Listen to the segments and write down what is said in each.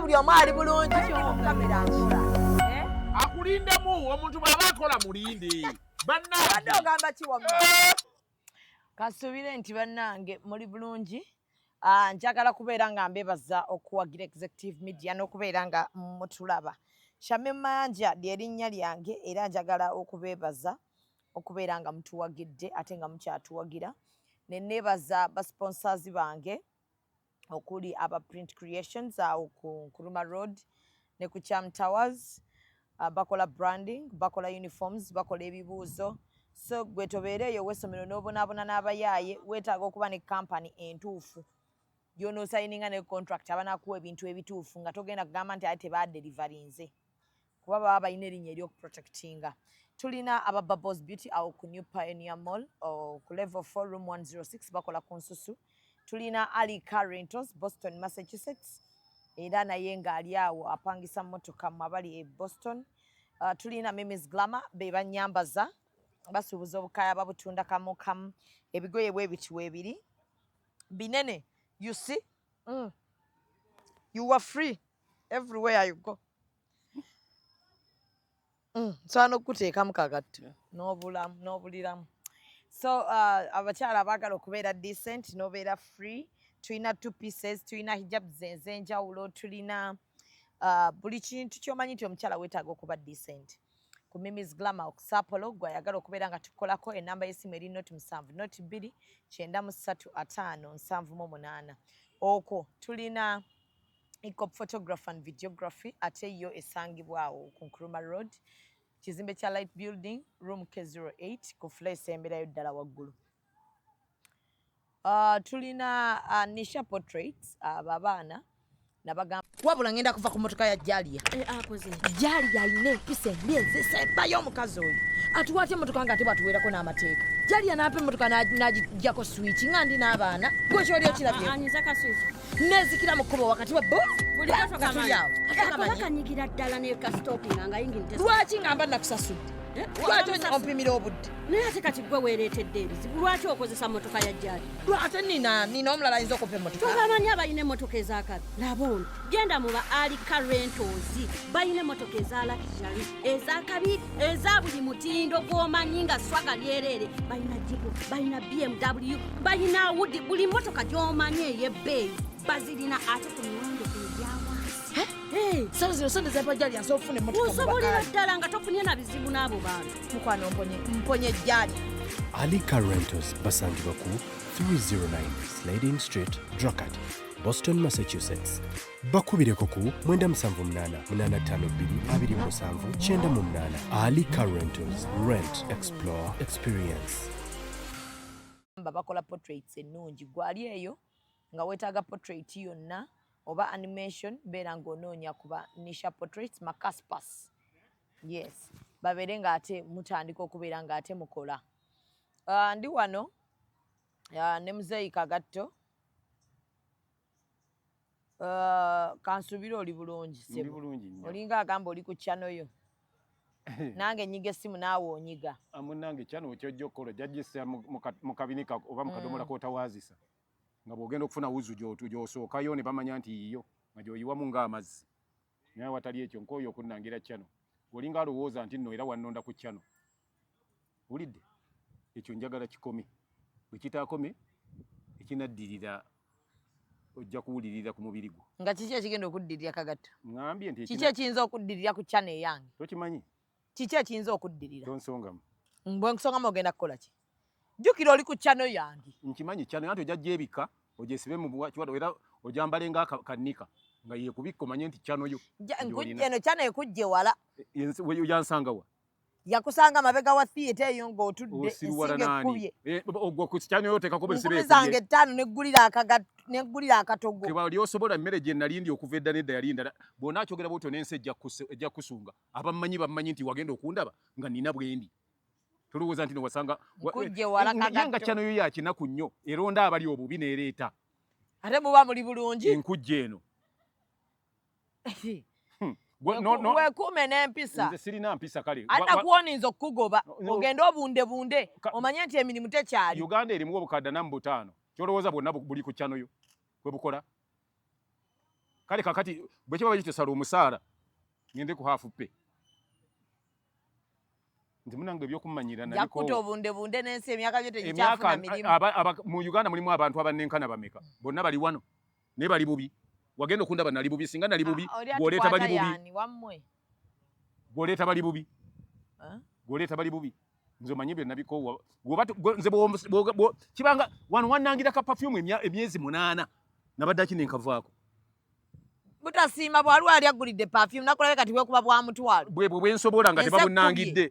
Buli omu ali bulungi kamera nkola. Eh? Akulindemu omuntu bw'aba akola mulinde. Obadde Bannange. ogamba ki wamma? Kasuubire nti bannange muli bulungi. Ah, njagala kubeera nga mbebaza okuwagira Executive Media n'okubeera nga mutulaba. Shamim Mayanja ly'erinnya lyange, era njagala okubeebaza okubeera nga mutuwagidde ate nga mukyatuwagira, ne neebaza basponsors bange okuli aba Print Creations awo ku Nkrumah Road ne ku Cham Towers. Bakola branding, bakola uniforms, bakola ebibuuzo. So gwe tobeera eyo ow'essomero n'obonaabona n'abayaaye, weetaaga okuba ne kampani entuufu gy'onoosayininga ne contract, abanaakuwa ebintu ebituufu nga togenda kugamba nti ate tebadelivarinze, kuba baba balina erinnya ery'okuprotectinga. Tulina aba Bubbles Beauty awo ku New Pioneer Mall, ku level 4, room 106, bakola ku nsusu. Tulina Ali Car Rentals, Boston, Massachusetts, era naye ng'ali awo apangisa mmotoka mu abali e Boston. Tulina Mimis Glamour, be banyambaza, basuubuza obukaya, babutunda kamu kamu, ebigoye bwe biti weebiri binene. You see, You are free everywhere you go. Nsobola n'okukuteekamu kagatto n'obulamu n'obuliramu. So abakyala abaagala okubeera decent n'obeera free, tulina two pieces, tulina hijabs ez'enjawulo, tulina buli kintu ky'omanyi nti omukyala weetaaga okuba decent ku Mimis Glamour. Okusapolo gwe ayagala okubeera nga tukolako, enamba y'essimu eri 07 02 93 50 78. Okwo tulina Ecop Photography and Videography, ate yo esangibwa awo ku Nkrumah Road, kizimbe kya Light Building, room K08, ku floor esemberayo ddala waggulu. Tulina Nisha Portraits, abo abaana nabagamba wabula ngenda kuva ku motoka ya Jalia. Akoze? Jalia alina empisa embi ezisembayo. Omukazi oyo atuwa atya emotoka nga ate bwatuweerako n'amateeka? Jalia n'ampa emotoka n'agijjako switch nga ndi n'abaana. Gwe kyoli okirabye? Anyiza kaswitch? Nezikira mu kkubo wakati wa bu Buli nga tuli awo. Ate Ako kamanyi. Bakanyigira ddala ne kasitopinga nga yingini. Lwaki nga mba nakusasudde? Lwaki ompimira obudde? Naye ate kati gwe weereetedde ebizibu. Lwaki okozesa motoka ya Jali? Ate nina omulala ayinza okumpa emotoka. Tobamanyi abalina emmotoka ezakabi? Laba ono, genda mu ba Ali Car Rentals, balina emmotoka eza luxury, ezakabi, eza buli mutindo gw'omanyi nga swaga lyereere. Balina Jeep, balina BMW, balina Audi, buli mmotoka gy'omanyi ey'ebbeeyi bazirina, ate ku miwendo egya wansi. Hey, Sente zino, sente zempa Jali, nsobola okufuna emotoka mu Osobolera Bakaali. ddala nga tofunye na bizibu n'abo bantu. Mukwano, mponye, mponye Jali. Ali Car Rentals basangibwa ku 309 Slading Street, Dracut, Boston, Massachusetts. Bakubireko ku 978 852 27 98. Ali Car Rentals, rent, explore, experience. Ba bakola portraits ennungi. Gwali eyo nga weetaaga portrait yonna oba animation, beera ng'onoonya kuba Nisha Portraits Macaspas. Yes, babeere ng'ate mutandika okubeera ng'ate mukola. Ndi wano ne Muzeeyi Kagatto. Kansuubire oli bulungi. Ndi Ssebo. bulungi nnyo. Olinga agamba oli ku channel yo, nange nyiga essimu, naawe onyiga. Munnange, kyano kyojja okukola, ojja gissa mu kabinika oba mu kadomola k'otawaazisa, nga bw'ogenda okufuna wuzu gy'osookayo ne bamanya nti yiyo, nga gy'oyiwamu ng'amazzi. Naye awatali ekyo, nkooyo okunnangira channel, olinga alowooza nti nno era wannonda ku channel. Wulidde? Ekyo njagala kikome. Bwe kitaakome, ekinaddirira ojja kuwulirira ku mubiri gwo. Nga kiki ekigenda okuddirira, Kagatto? Ŋŋambye nti Kiki ekiyinza okuddirira ku channel eyange? Tokimanyi? Kiki ekiyinza okuddirira? Tonsongamu. Bwe nkusongamu ogenda kukola ki? Jjukira oli ku channel yange. Nkimanyi channel, anti ojja gyebika ogyesibe mu kiwado era ogyambale nga kanika nga yekubikka, omanye nti channel yo gy'olina. Eno channel ekujja ewala. Yansangawa? Yakusanga mabega wa theatre eyo ng'otudde. Osiruwala Ensinga naani? ekkubye. Ogwo ku channel yo oteekako bwe 5,000 nsiba ekubye. 5 neggulira akatogo. Tewali osobola. Emmere gye nali ndi okuva edda n'edda yali ndala. Bw'onaakyogera bwotyo n'ensi ejja kusunga. Abammanyi bammanyi nti wagenda okundaba nga nina bwendi. Tolowooza nti nowasanga Nkujja ewala, ye nga Kagatto. Channel yo ya kinaku nnyo, eronda abali obubi n'ereeta. Ate muba muli bulungi. Enkujja eno. No, Weekuume n'empisa. Nze sirina mpisa kale. Ate nakuwoninza okukugoba. No. Ogende obundebunde, omanye nti emirimu tekyali. Uganda erimu obukadde 45. Kyolowooza bwonna buli ku channel yo bwe bukola? Kale kakati bwe kiba kityo sala omusaala ngende ku half pay. Nti munange ebyokumanyira nabiko. Jakuta obunde bunde n'ensi emyaka gyo tegikyafuna mirimu. Mu Uganda mulimu abantu abannenkana bameka bonna bali wano naye bali bubi. Wagenda okundaba nali bubi, singa nali bubi gw'oleeta bali bubi. Gw'oleeta bali bubi. Gw'oleeta bali bubi. Nze omanyi bye nabikoowa. Nze kibanga wano wannangira ka perfume emyezi 8 nabadde ki ne nkavaako. Butasiima bwaliwo ali aggulidde perfume nakulabe kati weekuba bwa mutwalo. Bwebwo bwe nsobola nga tebabunnangidde.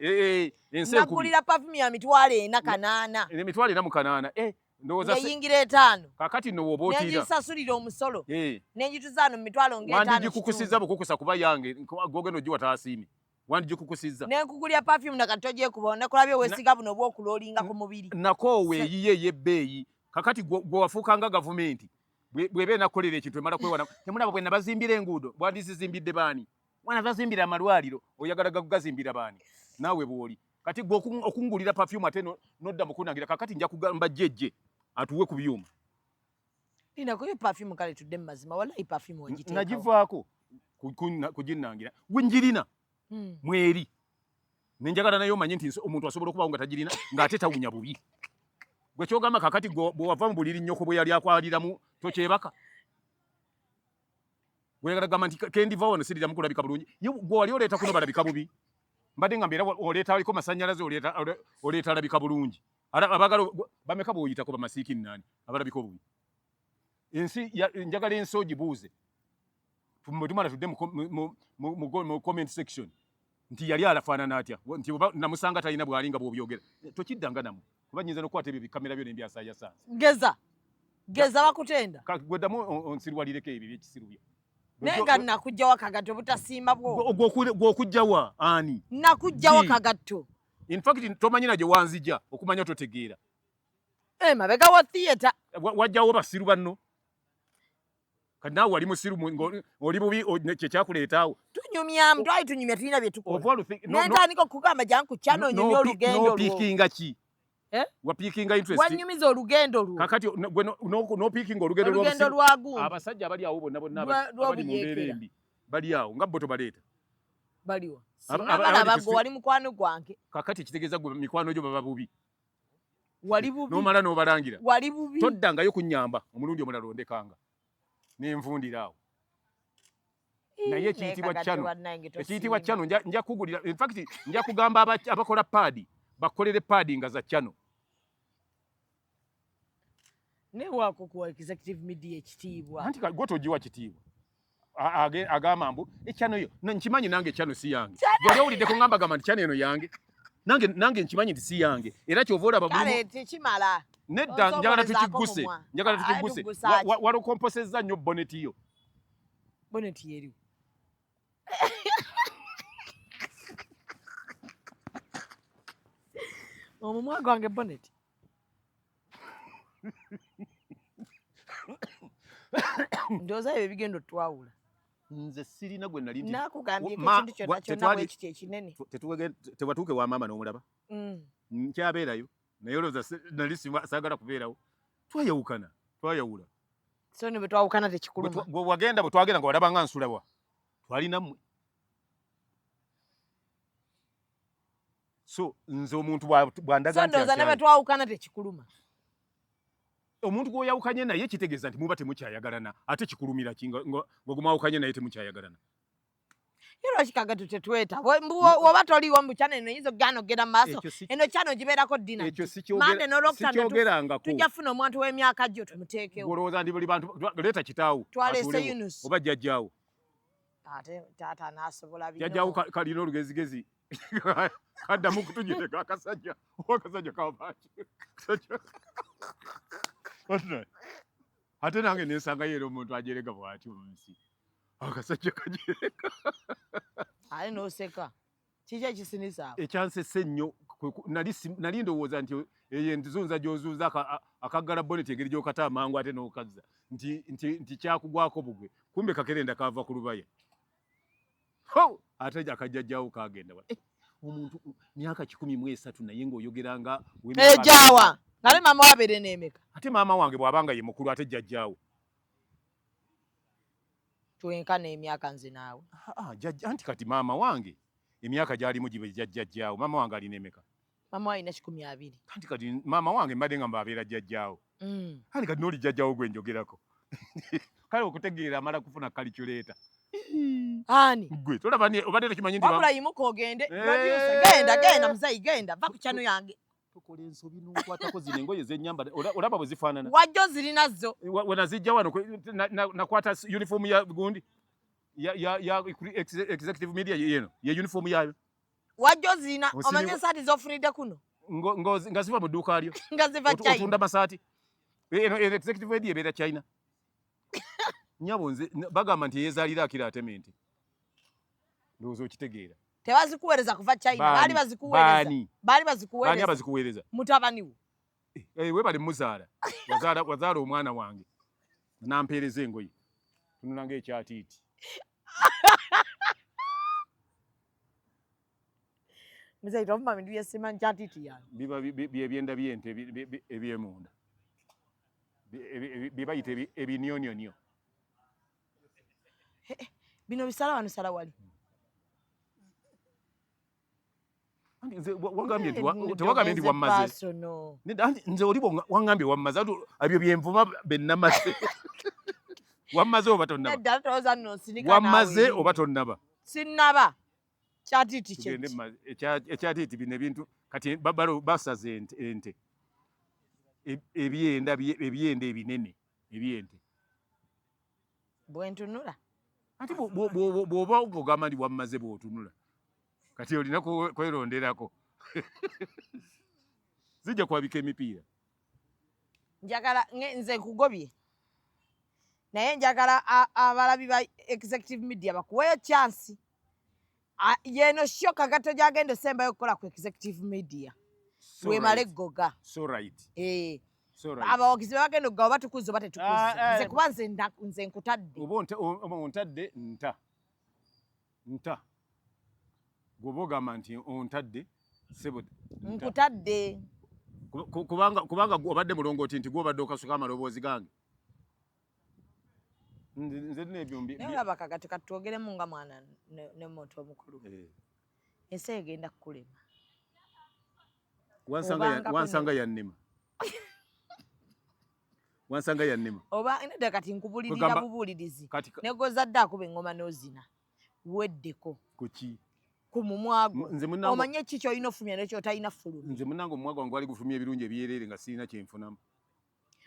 Ensi ekubye. Naggulira perfume ya 408. 408. Ndowooza ng'eyingira 5. Kaakati nno bw'oba otiira. Nengisasulira omusolo. Nengituza wano mu mitwalo ng'etaano. Wandigikukusizza bukukusa kuba yange gw'ogenda ogiwa taasiime. Wandigikukusizza. Nenkugulya perfume na kati togyekuba nakulabye weesiga buno obw'okuloolinga ku mubiri. Nakoowa eyiye ey'ebbeeyi. Kakati gwe wafuuka nga gavumenti bw'eba enakukolera ekintu emala kwewana. Temulaba bwe nabazimbira enguudo bwandizizimbidde baani? Wana bazimbira amalwaliro oyagala gazimbira baani? Naawe bw'oli. Kati gwe okungulira perfume ate nodda mu kunnangira kakati nja kugamba jjejje atuwe ku byuma. Linda kuyo perfume kale tudde mu mazima wallahi perfume wagiteekawo. Nagivaako kuginnangira. Gwe njirina mweri. Ne njagala naye omanye nti omuntu asobola okubawo nga tagirina ng'ate tawunya bubi. Gwe ky'ogamba kakati bwe wava mu buliri nnyoko bwe yali akwaliramu tokyebaka. Gweyagala gamba nti kendiva wano siriramu kulabika bulungi. Ye gwe wali oleeta kuno balabika bubi. Mbadde nga mbeera oleeta aliko masannyalaze oleeta alabika bulungi. Abaagala bameka bw'oyitako bamasiiki nnaani abalabika obubi. Ensi njagala ensi ogibuuze. Bwe tumala tudde mu comment section nti yali alafaanana atya nti oba namusanga talina bw'ali nga bw'obyogera. Tokiddanga namu kuba nnyinza n'okukwata ebyo bikamera byo ne mbyasaayasaaza. Geza. Geza bakutenda. Gwe ddamu onsirwalireko ebyo ebyekisiru byo. Naye nga nakujjawa kagatto butasiima bwo. Gw'okujjawa ani? Nakujjawa kagatto. In fact tomanyi na gye wanzija okumanya totegeera. Mabega wa theatre. Wajjawo basiru banno. Kati naawe wali musiru oli bubi kye kyakuleetaawo. Tunyumyamu twali tunyumya tulina bye tukola. Nentandika okugamba jangu kyano onyumye olugendo lwo. N'opiikinga ki? Wapiikinga interest. Wanyumiza olugendo lwo. Kakati gwe n'opiikinga olugendo lw'obusiru. Olugendo lwa gundi. Abasajja abali awo bonna bonna abali mu mbeera embi bali awo nga bo tobaleeta. Baliwa. Sinnabalaba gwe wali mukwano gwange. Kakati ekitegeeza gwe mikwano gyo baba bubi. Wali bubi. N'omala n'obalangira. Wali bubi. Toddangayo kunnyamba omulundi omulala ondekanga. Nenvundira awo. Naye ekiyitibwa channel. Ekiyitibwa channel nja kugulira. In fact nja kugamba abakola paadi bakolere paadi nga za channel. Ne wako kuwa executive media ekitiibwa. Anti gwe togiwa kitiibwa. Agamba mbu echannel yo nkimanyi nange channel si yange. Gwali owuliddeko ngamba gamba nti channel eno yange. Nange nkimanyi nti si yange. Era ky'ova olaba kale tekimala. Nedda njagala tukigguse. Njagala tukigguse. Walokomposezza nnyo boneti yo. Boneti yeriwo. Omumwa gwange boneti. Ndowooza ebyo bigenda otwawula. Nze sirina gwe nali nti nakugambyeko ekintu kyonna kyonna bwe kityo ekinene. Tewatuuke wa maama n'omulaba. Nkyabeerayo naye olowooza nali saagala kubeerawo. Twayawukana, twayawula. So ne bwe twawukana tekikuluma. Bwe wagenda bwe twagenda nga walaba nga nsulawa. Twali nammwe. So nze omuntu bw'andaga nti ndowooza ne bwe twawukana tekikuluma. Omuntu gw'oyawukanye naye kitegeeza nti muba temukyayagalana ate kikulumira ki nga gwemwawukanye naye temukyayagalana. Ye lwaki kagatto tetweta? Bw'oba toliiwo mbu channel eno eyinza okugaana okugenda mu maaso. Eno channel gibeerako dinner. Ekyo Mande n'Olwokutaano sikyogerangako. tujja kufuna omuntu w'emyaka gyo tumuteekewo. Gw'olowooza ndi buli bantu leeta kitaawo. Twaleese Yunus. Oba jjajjaawo. Ate taata anaasobola bino. Jjajjaawo kalina olugezigezi. Kaddamu kutujerega akasajja. Akasajja kavaaki. Ate nange nensangayo era omuntu ajerega bw'atyo mu nsi. Akasajja kajerega. Ate n'oseka. Kiki ekisinisa awo? Ekyansese ennyo nali ndowooza nti eyo enzunza gy'ozunza akaggala boneti engeri gy'okata amangu ate n'okazza nti kyakugwako bugwe. Kumbe kakerenda kaava ku lubaya. Ho! Ate akajjajjaawo kagenda wala. Omuntu myaka 13 naye ng'oyogera nga Ejaawa. Ngale maama wabeere n'emeka. Ate maama wange bw'abanga ye mukulu ate jjajjaawo. Twenkana emyaka nze naawe. Ah, jajja anti kati maama wange emyaka gyalimu gibe jajjajjaawo. Maama wange alina emeka? Maama alina 120. Anti kati maama wange mbadde nga mbabeera jjajjaawo. Anti kati n'oli jjajjaawo gwe njogerako. Kale okutegeera amala kufuna calculator. Ani? Gwe tolaba ni obadde tokimanyi nti wabula yimuka ogende. Producer, genda genda muzeeyi genda va ku channel yange. Tukola ensobi n'onkwatako zino engoye zenyambala olaba bwe zifaanana. Wajjo zirina zo. Wenazijja wano nakwata uniform ya gundi ya executive media yeno ye uniform yayo. Wajjo zirina omanye esaati z'ofunidde kuno. Nga ziva mu dduuka lyo. Nga ziva China. Otunda masaati. Eno executive media ebeera China. Nyabo nze bagamba nti yeezaalira akira atema ente. Ndowooza okitegeera. Tebazikuweereza kuva China, baali bazikuweereza. Baali bazikuweereza. Baani abazikuweereza? Mutabani wo. Webale muzaala. Wazaala omwana wange. Nampeereza engoye. Tunula ng'ekyatiiti. Muzeeyi tovuma bintu bye simanyi kyatiiti yange. Biba byebyenda by'ente eby'emunda. Bye bayita ebinyonyonyo. Bino bisala wano sala wali. Nze wangambye nti tewagambye nti wammaze. Nze oli wangambye wammaze ebyo byenvuma be namaze. Wammaze oba tonnaba? Wammaze oba tonnaba? Sinnaba. Kyatiiti kye. Ekyatiiti bino ebintu kati basaze ente. Ebyenda ebinene eby'ente. Bwe ntunula. Ate bw'oba ogamba nti wammaze bw'otunula. Kati olina kweronderako. Zijja kwabika emipiira. Njagala nze nkugobye. Naye njagala abalabi ba executive media bakuweeyo chance. Yeno sho kagato gyagenda osembayo okukola ku executive media. Wemale eggoga. So right. Abawagizi bagenda okugaba batukuza oba tetukuza. Nze kuba nze nkutadde. Oba ontadde nta. Nta. Gwoba ogamba nti ontadde sebo nkutadde. Kubanga obadde mulongooti nti gw'obadde okasuka amaloboozi gange. Nze nina ebyo Naye olaba kagato katwogeremu nga mwana ne muntu omukulu. Ensi egenda kukulema. Wansanga yannema. Wansanga yannema. Oba nedda kati nkubulirira bubuulirizi. Negozadde akuba engoma n'ozina. Weddeko. Kuki? Ku mumwa gwo. Omanye ki ky'olina ofulumya ne ky'otalina fulumya. Nze munnange omumwa gwange gwali gufulumya ebirungi ebyereere nga sirina kye nfunamu.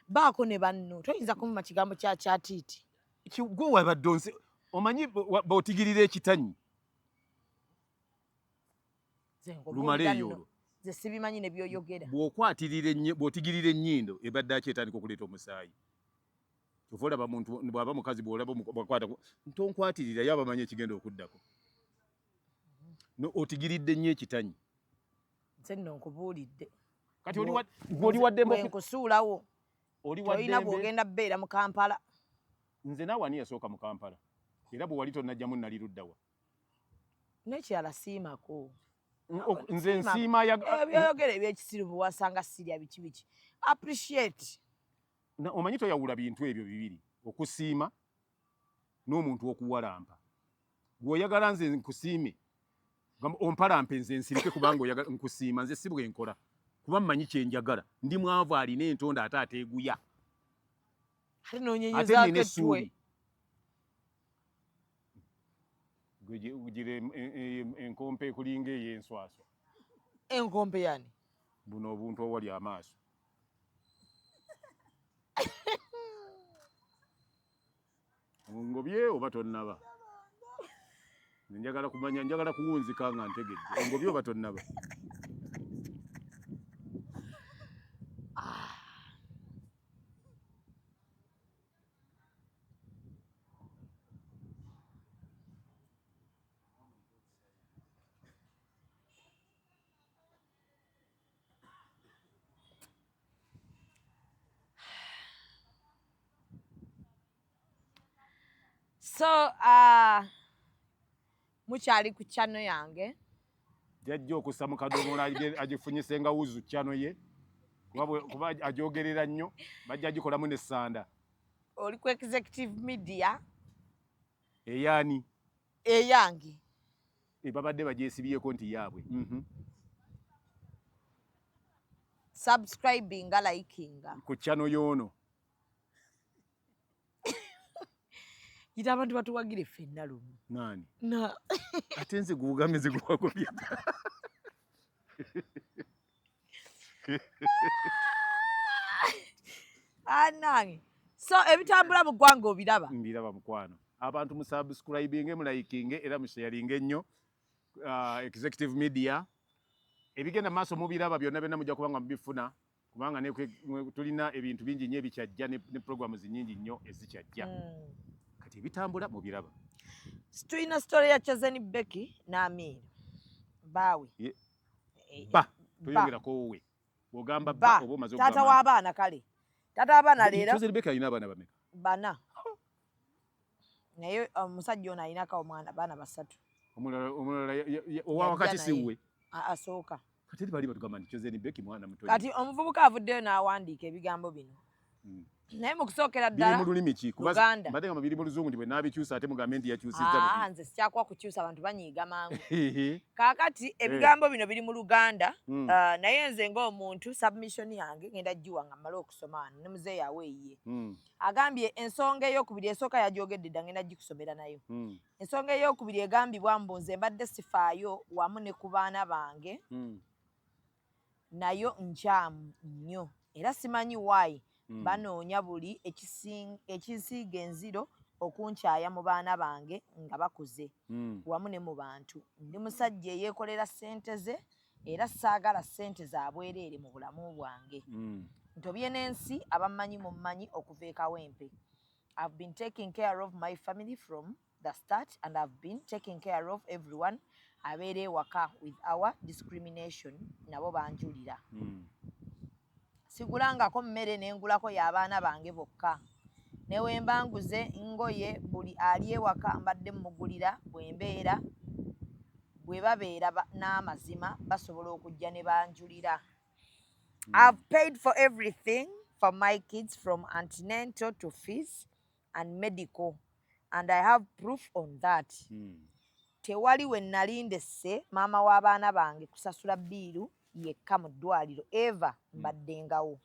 Baako ne banno toyinza kumuma kigambo kya kyatiiti. Gwe wabadde onsi omanyi bw'otigirira ekitanyi. Lumala eyo olwo. Nze sibimanyi ne by'oyogera. Bw'okwatirira bw'otigirira ennyindo ebadde akyetandika okuleeta omusaayi. Kyova olaba muntu bw'aba mukazi bw'olaba bw'akwata ntonkwatirira ye abamanyi ekigenda okuddako. Otigiridde nnyo ekitanyi. Nze nno nkubuulidde. Kati oli waddembe nkusuulawo. Olina bw'ogenda bbeera mu Kampala. Nze naawe ani yasooka mu Kampala? Era bwe wali tonnajjamu nali ludda wa? N'ekirala siimako. Nze nsiima ebyoyogera ebyekisiru bwe wasanga sirya biki biki. Appreciate. Omanyi toyawula bintu ebyo bibiri, okusiima n'omuntu okuwalampa. Gw'oyagala nze nkusiime, ompalampe nze nsirike kubanga oyagala nkusiima, nze si bwe nkola. Kuba mmanyi kye njagala, ndi mwavu alina entonda ate ateeguya. Ate n'onyenyezaako ettwe. Gira enkompe ekulinga ey'enswaswa. Enkompe yani? Buno obuntu owali amaaso. Ngobye oba tonnaba? Njagala kumanya, njagala kuwunzika nga ntegedde. Ngobye oba tonnaba? So mukyali ku channel yange. Jajja okussa mu kadomola agifunyise nga wuzu channel ye kuba ajogerera nnyo bajja agikolamu n'essanda. Oli ku executive media. Eyani? Eyange. Babadde bagyesibyeko nti yaabwe. Subscribinga, likinga. Ku channel yoono. Yita abantu batuwagire ffenna lumu. Nani? Na. Ate nze gugamye nze guwagobye. Anange. So ebitambula mu ggwanga obiraba? Mbiraba mukwano. Abantu musubscribinge, mulikinge era musharinge nnyo. Executive Media. Ebigenda maaso mubiraba byonna byonna mujja kubanga mubifuna kubanga tulina ebintu bingi nnyo ebikyajja ne programs nnyingi nnyo ezikyajja. Kati ebitambula mubiraba. Tulina story ya Chosen Becky n'Amir. Baawe. Ba, toyongerako wowe. Bw'ogamba ba oba omaze okugamba. Taata w'abaana kale. Taata w'abaana leero. Chosen Becky alina abaana bameka? Bana. Naye omusajja ono alinako omwana baana basatu. Omulala owa wakati si wuwe. Asooka. Kati bali batugamba nti Chosen Becky mwana muto. Kati omuvubuka avuddeyo n'awandiika ebigambo bino. Naye mu kusookera ddala biri mu lulimi ki? Kuba mbadde nga biri mu luzungu nti bwe naabikyusa ate mugambe nti yakyusizza. Nze sikyakuwa kukyusa abantu banyiiga mangu. Kaakati ebigambo bino biri mu Luganda, naye nze ng'omuntu submission yange ngenda giwa nga mmale okusoma wano ne muzeeyi aweeyiye. Agambye ensonga ey'okubiri esooka yagyogedde dda ngenda gikusomera nayo. Ensonga ey'okubiri egambibwa mbu nze mbadde sifaayo wamu ne ku baana bange nayo nkyamu nnyo era simanyi why banoonya buli ekinsiiga enziro okunkyaya mu baana bange nga bakuze wamu ne mu bantu. Ndi musajja eyeekolera ssente ze era saagala ssente za bwereere mu bulamu bwange. Ntobye n'ensi abammanyi mummanyi okuva e Kawempe. I've been taking care of my family from the start and I've been taking care of everyone abeera ewaka with our discrimination nabo banjulira. Sigulangako mmere n'engulako y'abaana bange bokka. Ne we mba nguze ngoye buli ali ewaka mbadde mmugulira bwe mbeera bwe babeera n'amazima basobola okujja ne banjulira. I've paid for everything for my kids from antenatal to fees and medical and I have proof on that. Tewali we nali ndesse maama w'abaana bange kusasula bbiiru yekka mu ddwaliro eva mbaddengawo.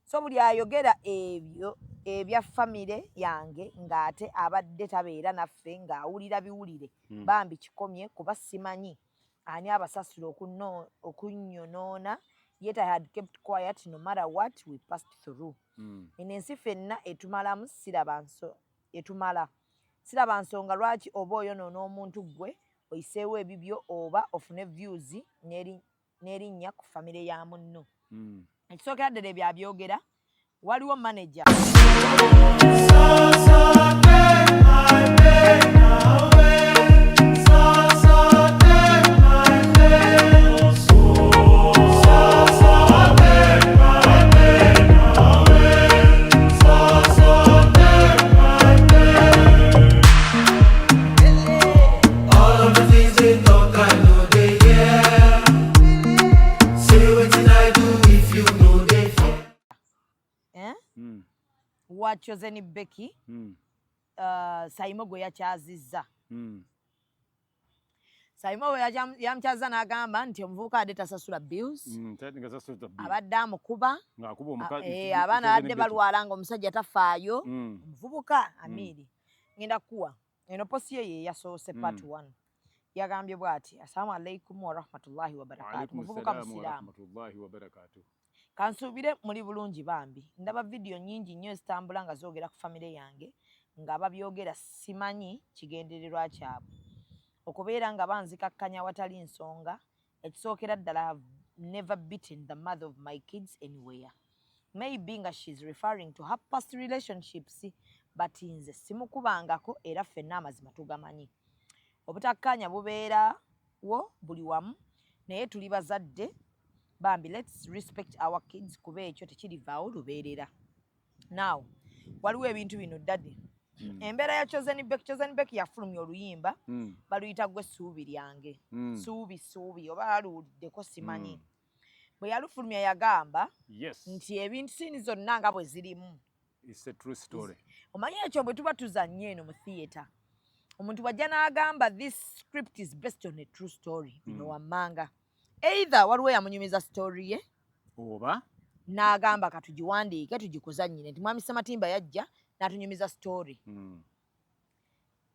So buli ayogera ebyo ebya famire yange ng'ate abadde tabeera naffe ng'awulira biwulire bambi kikomye kuba simanyi ani abasasula okunnyonoona yet I had kept quiet no matter what we passed through. Eno ensi ffenna etumalamu siraba nsonga lwaki oba oyonoona omuntu ggwe oyiseewo ebibyo oba ofune views n'erinnya ku famire ya munno. Ekisookera ddala ebyo abyogera waliwo manager. Wa Chosen Becky Saimo gwe yakyazizza. Saimo gwe yamukyaza n'agamba nti omuvubuka adde tasasula bills. Abadde amukuba. Abaana abadde balwala ng'omusajja tafaayo. Omuvubuka Amiri. Ngenda kuwa. Eno posti ye ye yasoose part 1. Yagambye bw'ati, Assalamu alaikum wa rahmatullahi wa barakatuh. Muvubuka musiraamu. Kansuubire muli bulungi bambi. Ndaba vidiyo nnyingi nnyo ezitambula nga zoogera ku famire yange nga babyogera simanyi kigendererwa kyabwe. Okubeera nga banzikakkanya awatali nsonga, ekisookera ddala I have never beaten the mother of my kids anywhere. Maybe nga she's referring to her past relationships, but nze simukubangako era ffenna amazima tugamanyi. Obutakkaanya bubeerawo buli wamu naye tuli bazadde bambi let's respect our kids kuba ekyo tekirivaawo lubeerera. Now waliwo ebintu bino daddy. Embeera ya Chosen Becky, Chosen Becky yafulumya oluyimba baluyita gwe ssuubi lyange. Ssuubi ssuubi oba aluwuliddeko simanyi. Bwe yalufulumya yagamba nti ebintu siini zonna nga bwe zirimu. It's a true story. Omanyi ekyo bwe tuba tuzannya eno mu theatre. Omuntu bw'ajja n'agamba this script is based on a true story, bino wammanga either waliwo yamunyumiza story ye oba n'agamba katugiwandiike tugikuzannyire, nti Mwami Sematimba yajja n'atunyumiza story,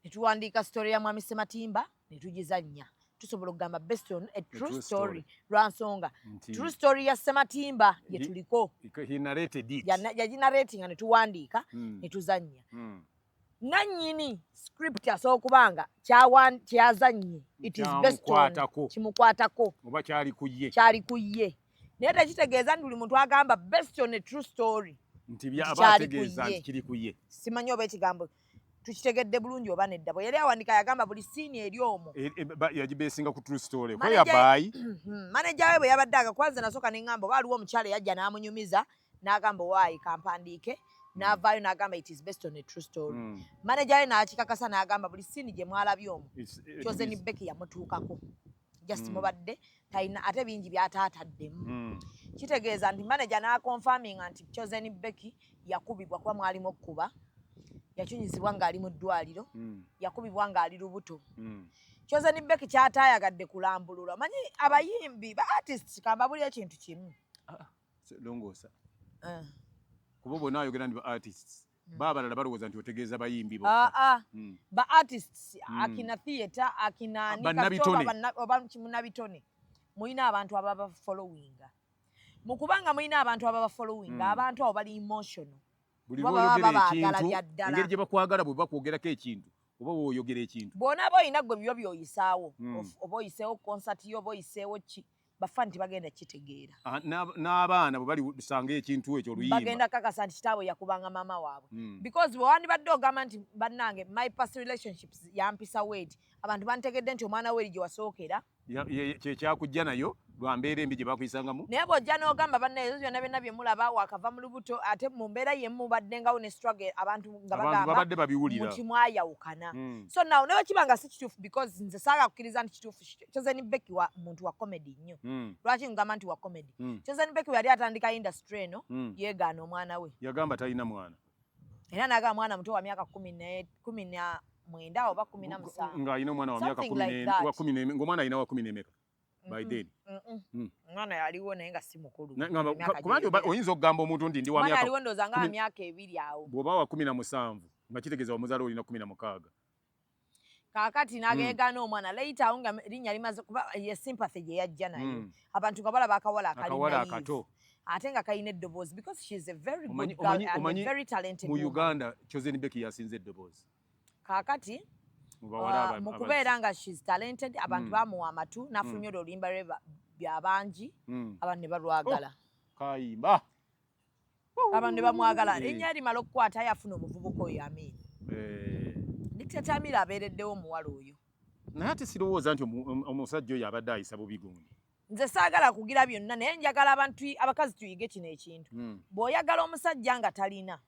ne tuwandiika story ya Mwami Sematimba ne tugizannya. Tusobola okugamba based on a true true story story. Lwa nsonga Nti true story ya Sematimba ye tuliko. He narrated it. Yaginarratinga ne tuwandiika ne tuzannya. Nannyini script asobola okuba nga kyazannye it is based on Kyamukwatako. Kimukwatako. Oba kyali ku ye. Kyali ku ye, naye tekitegeeza nti buli muntu agamba based on a true story nti nti aba kyali ku ategeeza ye. Nti kiri ku ye. Simanyi oba ekigambo tukitegedde bulungi oba nedda. Bwe yali awandika yagamba buli scene eri omwo Yagibesinga ku true story. Manager- Whereby Manager we bwe yabadde aga kwanza nasooka ne ŋŋamba oba waliwo omukyala eyajja n'amunyumiza n'agamba owaayi kampandiike, n'avaayo n'agamba it is based on a true story. Manager we n'akikakasa n'agamba buli scene gye mwalabye omwo Chosen Becky yamutuukako just mubadde talina ate bingi byataataddemu. Kitegeeza nti manager n'aconfirminga nti Chosen Becky yakubibwa, kuba mwalimu okkuba, yacunyizibwa ng'ali mu ddwaliro, yakubibwa ng'ali lubuto. Chosen Becky kyataayagadde kulambulula, manyi abayimbi ba artists kambabuli ekintu kimu. Longoosa, kuba bonna ayogera nti ba artists, baabalala balowooza nti otegeeza bayimbi bokka. Aa, ba artists akina theatre, akina ani, Bannabitone. Oba kimunabitone, mulina abantu ababa followinga. Mu kubanga mulina abantu ababa followinga, abantu abo bali emotional. Buli Kuba baba lwoyogera babaagala ekintu, bya ddala. Engeri gye bakwagala, bwe bakwogerako ekintu oba bw'oyogera ekintu, Bw'onaaba olina gwe byo by'oyisaawo, oba oyiseewo concert yo oba oyiseewo ki, bafa nti bagenda kitegeera. Ah, n'abaana bwe balisanga ekintu ekyo oluyimba, bagenda kakasa nti kitaabwe yakubanga maama waabwe. Because bwe wandibadde ogamba nti bannange, my past relationships yampisa weeti, abantu bantegedde nti omwana we eri gye wasookera. Kyekyakujja nayo lwa mbeera embi gye bakuyisangamu. Naye bw'ojja n'ogamba banna ezo byonna byonna bye mulaba wakava mu lubuto, ate mu mbeera yemu mubaddengawo ne struggle, abantu nga abantu bagamba babadde babiwulira muti mwayawukana. So now ne bwe kiba nga si kituufu, because nze saagala kukkiriza nti kituufu, Chosen Becky wa muntu wa comedy nnyo. Lwaki ngamba nti wa comedy? Chosen Becky bwe yali atandika industry eno, yeegaana omwana we. Yagamba talina mwana. Era n'agamba mwana muto wa myaka 19 oba 17. Ng'alina omwana wa myaka Something kumi like that. Ng'omwana alina wa kumi n'emeka by then? Omwana yaliwo naye nga si mukulu. Ngamba, Emyaka kuba nti gyeyongera. oyinza okugamba omuntu nti ndi wa Omwana myaka aliwo ndowooza nga wa myaka 2 awo. Bw'oba wa 17 nga kitegeeza wamuzaala olina 16. Kaakati n'ageegaana omwana later awo nga linnya limaze kuba ye sympathy gye yajja nayo. Abantu nga balaba akawala akali akawala naive, akato ate nga kalina eddoboozi, because she is a very good girl and a Omanyi very talented mu woman. Uganda Chosen Becky yasinze eddoboozi Kaakati mu bawala mu kubeera nga she's talented, abantu bamuwa amatu n'afulumya olwo oluyimba lwe byabangi, abantu ne balwagala. Kayimba. Abantu ne bamwagala. Erinnya limala okukwata, yafuna omuvubuka oyo Amini. Dictator Amiri abeereddewo omuwala oyo. Naye ate sirowooza nti omusajja oyo abadde ayisa bubi gundi. Nze saagala kugira byonna, naye njagala abantu abakazi tuyige kino ekintu. Bw'oyagala omusajja nga talina,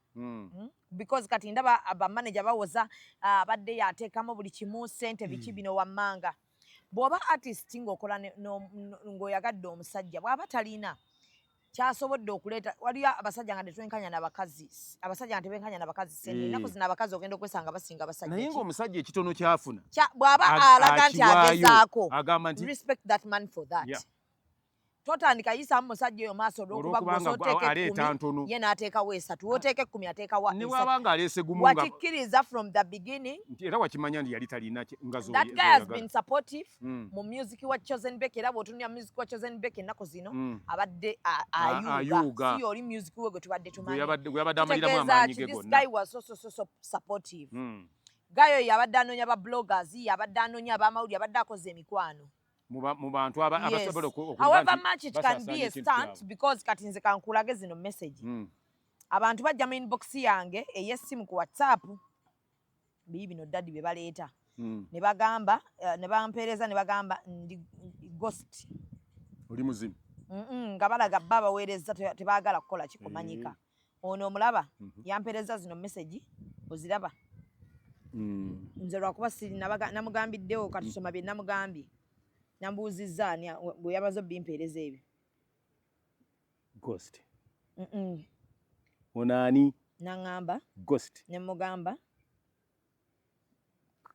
Because kati ndaba bamaneja bawoza abadde yateekamu buli kimu, ssente, biki bino wammanga. Bw'oba artist ng'okola ng'oyagadde omusajja, bw'aba talina kyasobodde okuleeta, waliyo abasajja nga tetwenkanya nabakazi, abasajja nga tebenkanya nabakazi ssente. Ennaku zino abakazi ogenda okwesanga basinga abasajja Naye ki? ng'omusajja ekitono kyafuna Bw'aba alaga nti akiwaayo, agezaako, agamba nti respect that man for that. Totandika yisaamu musajja oyo maaso olw'okuba Olw'okubanga gwe osooteeka aleeta 10, ntono. ye n'ateekawo 3, w'oteeka 10 ateekawo Ne 3. bw'aba nga aleese gumu nga Wakikkiriza from the beginning. Nti era wakimanya nti yali talina nga That guy has been supportive mu music wa Chosen Becky, era bw'otunulira music wa Chosen Becky ennaku zino, abadde ayuuga. Ayuuga. Si oli music we gwe tubadde Gwe tumanyi. gwe yabadde amaliramu Kitegeeza amaanyi ki ge this gonna. guy was so, so, so, so supportive. Guy oyo yabadde anoonya ba bloggers, yabadde anoonya abamawulire, abadde akoze emikwano. Mu bantu abasobola okuba However nti much it can be basaasaanya a ekintu stunt, kyabwe. because kati nze kankulage zino message. Abantu bajja mu inbox yange ey'essimu ku WhatsApp, biyi bino daddy bye baleeta, ne bagamba ne bampeereza ne bagamba ndi ghost. Oli muzimu. Nga balaga bba abaweereza tebaagala kukola kikumanyika. Ono omulaba, yampeereza zino message, oziraba? Nze lwakuba siri namugambiddewo katusoma bye namugambye, nambuuzizza ani bwe yamaze obimpeereza ebyo. Ghost. Ono ani? Naŋŋamba Ghost. Ne mugamba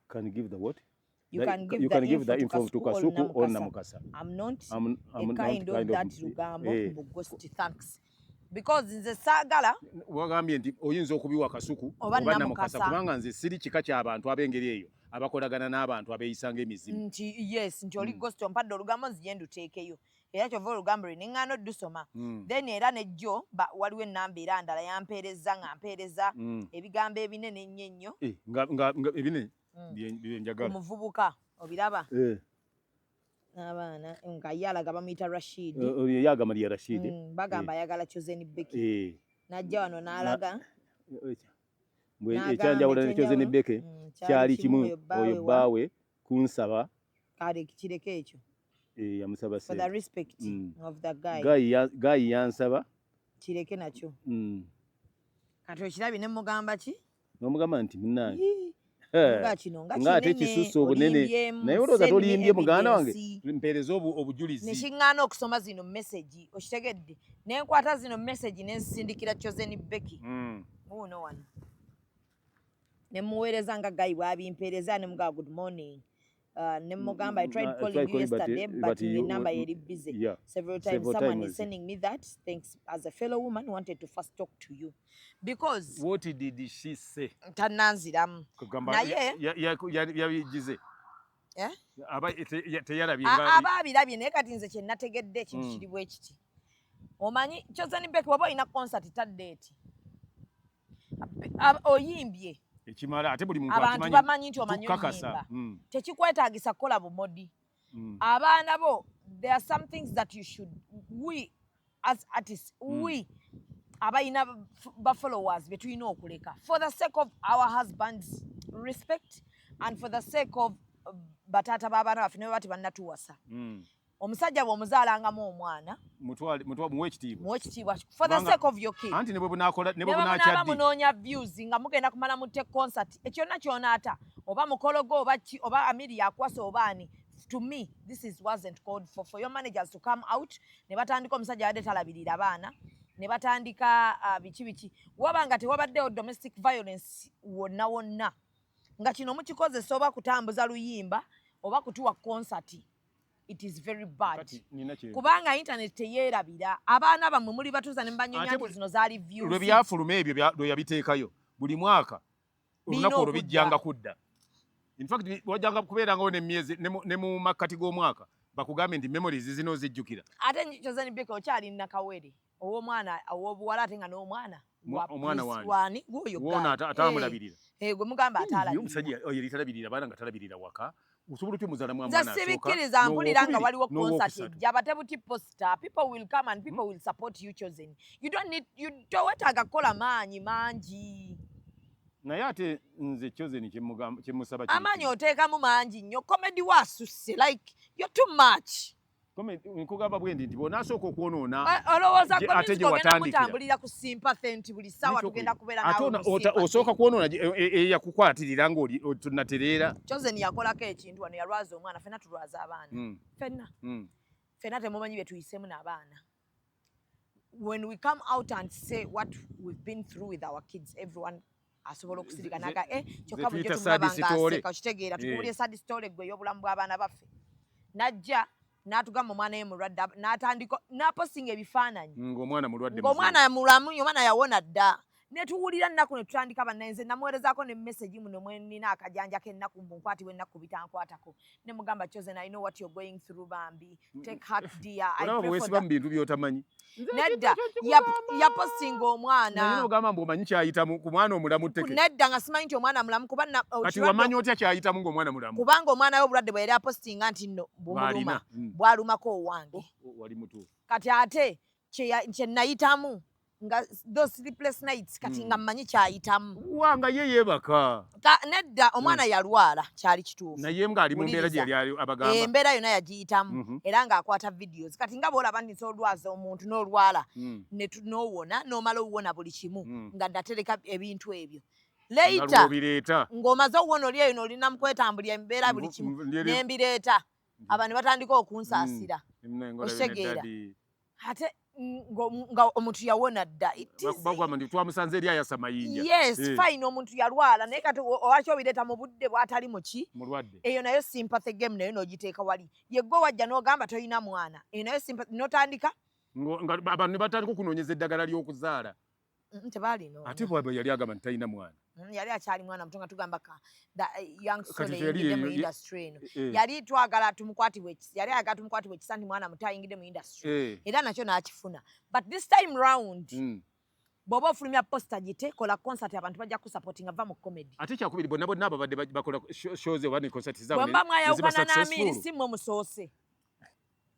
Can give the what? You That- can give you the can give the info info to Kasuku or Namukasa. I'm not I'm a not kind of kind that of lugambo eh. mbu ghost, thanks, because nze saagala. Wagambye nti oyinza okubiwa Kasuku oba oba Namukasa. Namukasa, kubanga nze siri kika ky'abantu ab'engeri eyo abakolagana n'abantu abeeyisa ng'emizimu. Nti yes, nti oli ghost, ompadde olugambo, nzije nduteekeyo, era kyova olugambo lwe neŋŋaana oddusoma. Then era nejjo waliwo ennamba era ndala yampeereza nga mpeereza ebigambo ebinene ennyo ennyo. Eh, nga ebinene bye njagala. Omuvubuka obiraba Eh, n'abaana nga ye alaga bamuyita Rashid. Eh, oyo ye agamba lya Rashid. Bagamba ayagala Chosen Becky. Najja wano n'alaga Mbwe n'agamba ekyanjawulo ne Chosen ekyenjawulo, Becky kyali kimu, oyo bbaawe oyo bbaawe kunsaba. Kale kireke ekyo. Eh, yamusaba For the sente. respect of the guy. Guy yansaba. Kireke nakyo. Kati okirabye ne mugamba ki? N'omugamba nti munnange. Yii, Eh, nga kino nga nga ate kinene, kisusse obunene. olimbyemu, Naye olowooza send me tolimbye muganda wange? evidence. Mpeereza obujulizi. Nekiŋŋaana okusoma zino message, okitegedde, nenkwata zino message nenzisindikira Chosen Becky. Wuuno wano ne muweereza nga guy bw'abimpeereza, ne mugamba good morning. Ne mugamba I tried I calling tried you calling, but, yesterday but but the number eri busy several times. Several Someone times. is sending me that, thanks. As a fellow woman, wanted to first talk to you because What did she say? Tannanziramu. Kugamba Naye- yabigize. Eh? Aba teyalabye Aba abirabye, naye kati nze kye nategedde ekintu kiri bwe kiti. Omanyi Chosen Becky, waba olina concert tadde eti oyimbye ekimala, ate buli muntu abantu akimanyi, bamanyi nti omanyi tukakasa. oyimba, tekikwetaagisa kukola bumodi. Abaana bo, there are some things that you should, we as artists, we abalina ba followers be tulina okuleka for the sake of our husbands respect and for the sake of bataata b'abaana baffe ne baba tebannatuwasa. Omusajja bw'omuzaalangamu omwana, Muwe ekitiibwa. Muwe ekitiibwa for the Kubanga- sake of your kid. Anti ne bwe bunaakola ne ne bwe bwe munaaba bunakyaddi. munoonya views nga mugenda kumala mutte concert, ekyonna kyonaata oba mukolo gwo oba ki oba amiri yakwasa oba ani, to me this is wasn't called for your managers to come out ne batandika omusajja abadde talabirira abaana ne batandika biki biki, waba nga tewabaddewo domestic violence wonna wonna, nga kino mukikozesa oba kutambuza luyimba oba kutuwa concert, it is very bad. Kati nina kye Kubanga internet teyeerabira, abaana bammwe muli batuuza ne mubanyonya Ate nti zino zaali views. Lwe byafuluma ebyo lwe yabiteekayo, buli mwaka Birina olunaku olwo okudda. bijjanga kudda. In fact wajjanga kubeerangawo n'emyezi ne mu makkati g'omwaka bakugambe nti memories zino zijjukira. Ate Chosen Becky okyali nakawere ow'omwana ow'obuwala, ate nga n'omwana Omwana wange. Wani gwoyo? Woona atamulabirira. Gwe mugamba Ye atalabirira. omusajja oyo yali talabirira abaana, nga talabirira waka, osobola otya omuzaalamu Nze omwana asooka, sibikkiriza, mpulira nga n'owookubiri, waliwo concert n'owookusatu? ejja bate buti poster, people will come and people will support you. Chosen, you don't need, you towetaaga kukola maanyi mangi. Naye ate nze Chosen kyemusaba kiri Amaanyi kimu. oteekamu mangi nnyo, comedy wasusse, like you're too much. Nkugamba bwe ndi nti bw'onaasooka okwonoona Olowooza gwe ate music gye ogenda watandikira. mutambulira ku sympathy nti buli ssaawa tugenda kubeera Ate naawe mu sympathy. osooka kwonoona eyakukwatirira ng'oli tonatereera. Chosen yakolako ekintu wano, yalwaza omwana. Fenna tulwaza abaana, fenna. Fenna temumanyi bye tuyisemu n'abaana. When we come out and say what we've been through with our kids, everyone asobola okusirika naga eh, kyokka Ze bulijjo tuyita tumulaba sad story. ng'aseka, okitegeera? Tukubulye sad story gwe ey'obulamu bw'abaana baffe. Najja n'atugamba omwana ye mulwadde, n'atandika n'apostinga ebifaananyi Ng'omwana mulwadde. Ng'omwana mulamu, omwana yawona dda. Netuwulira nnaku ne tutandika bannaye. Nze namuweerezaako ne message muno mwenina akajanja k'ennaku mbu nkwatibwa ennaku bitankwatako, ne mugamba, "Chosen, I know what you're going through, bambi, take heart dear." I Olaba pray for bwe weesiba mu bintu by'otamanyi. Nedda, yapostinga omwana. Naye n'ogamba mbu omanyi kyayitamu ku mwana omulamu tteke. Nedda, nga simanyi nti omwana mulamu kuba Kati wamanya otya kyayitamu ng'omwana mulamu? Kubanga omwana we obulwadde bwe yali apostinga nti nno bumuluma, Bw'alina. Bwalumako owange. Oh, wali mutuufu. Kati ate kye nayitamu nga those sleepless nights, kati nga mmanyi kyayitamu. Wanga ye yeebaka. Nedda, omwana yalwala, kyali kituufu. Naye ng'ali mu mbeera gye Wuliriza. yali abagamba. Embeera yonna yagiyitamu. Era ng'akwata videos. Kati nga bw'olaba nti nsobola olwaza omuntu n'olwala n'owona, n'omala owona buli kimu, nga natereka ebintu ebyo Nga later lw'obireeta. Ng'omaze owona oli eyo n'olina mu kwetambulira embeera buli kimu, nembireeta, abantu ne batandika okunsaasira. Okitegeera. Okitegeera? Ate Nga omuntu yawona dda. Bagamba nti twamusanze eri ayasa mayinja. Yes. Fine, omuntu yalwala, naye kati owaki obireeta mu budde bw'atali muki? Mulwadde. Eyo nayo sympathy game, nayo n'ogiteeka wali. Yegwe wajja n'ogamba toyina mwana, eyo nayo sympathy n'otandika. Ngo- nga abantu ne batandika okunoonyeza eddagala ly'okuzaala. Tebaalino. Ate bwaba yali agamba nti talina mwana. Yali akyali mwana muto, nga tugamba ka the young soul Kati eyingidde mu yali industry eno. Yali twagala tumukwatibwe ekisa, yali ayagala tumukwatibwe ekisa nti mwana muto ayingidde mu industry. Era nakyo n'akifuna, but this time round, bw'oba ofulumya poster gite, kola concert, abantu bajja kusupportinga. Va mu comedy. Ate kyakubiri, bonna bonna ababadde bakola shows oba ne concert zaabwe Bwe mba ne ziba mwayawukana n'Amiri, successful. si mmwe musoose.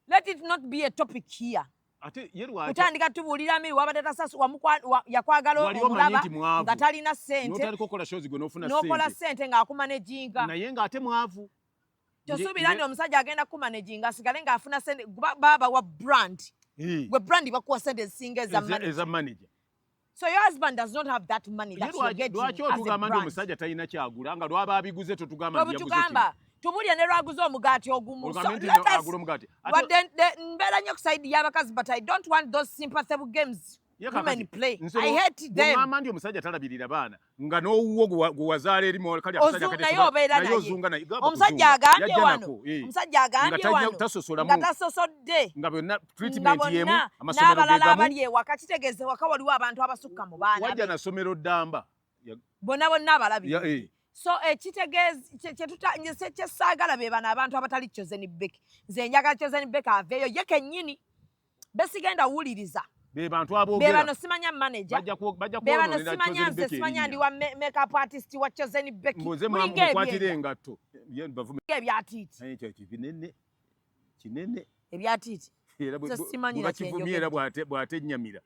Let it not be a topic here. Ate ye lwaki Kutandika tubuulira Amiri wabadde tasasu yakwagala wali omanyi omulaba nti mwavu nga talina ssente, n'otandika okukola shows gwe n'ofuna n'okola ssente, ssente ng'akumanaginga. Naye ng'ate mwavu. Tosuubira nti omusajja agenda kukumanaginga asigale ng'afuna ssente. Baba wa brand, gwe brand bakuwa ssente ezisinga eza manager. Eza manager. So your husband does not have that money Ye that you're getting lwaki as a otugamba nti brand. omusajja talina kyagula, nga lwaba abiguze totugamba nti yaguze kino? Tobutugamba, tubulye ne lwaguze omugaati ogumu. So Ogambe nti let us agula omugaati. Wadde mbeera nnyo ku side y'abakazi, but I don't want those sympathy games Ye kakati, women play. nze I hate them. Bw'oŋŋamba nti omusajja talabirira baana, nga n'owuwo gwe wazaala eri kali akasajja Naye obeera naye naye. ozunga naye. Gamba Omusajja kuzunga. agambye Yajja wano, nako, eh. omusajja agambye Nga wano tasosolamu. Nga tasosodde. Nga byonna Nga treatment y'emu, bonna amasomero n'abalala ge gamu. abali ewaka, kitegeeza ewaka waliwo abantu abasukka mu baana Wajja be. na ssomero ddamba. Bonna bonna abalabi. So ekitegeeza nze kyesaagala be bano abantu abatali Chosen Becky. Nze njagala Chosen Becky aveeyo ye kennyini, besigenda wuliriza. Be bantu Be aboogera. bano simanya manager, Bajja be bano kwonoonera simanya Chosen nze Becky simanya erinnya. ndi wa makeup artist wa Chosen Becky. Mbuze Mulinga mukwatire ebyenda engatto. Ye bavume. Ebyatiiti. Naye ekyo kinene kinene. Ebyatiiti. Era Nze simanyi bwe na bakivumye era kyenjogedde. Bw'atennyamira.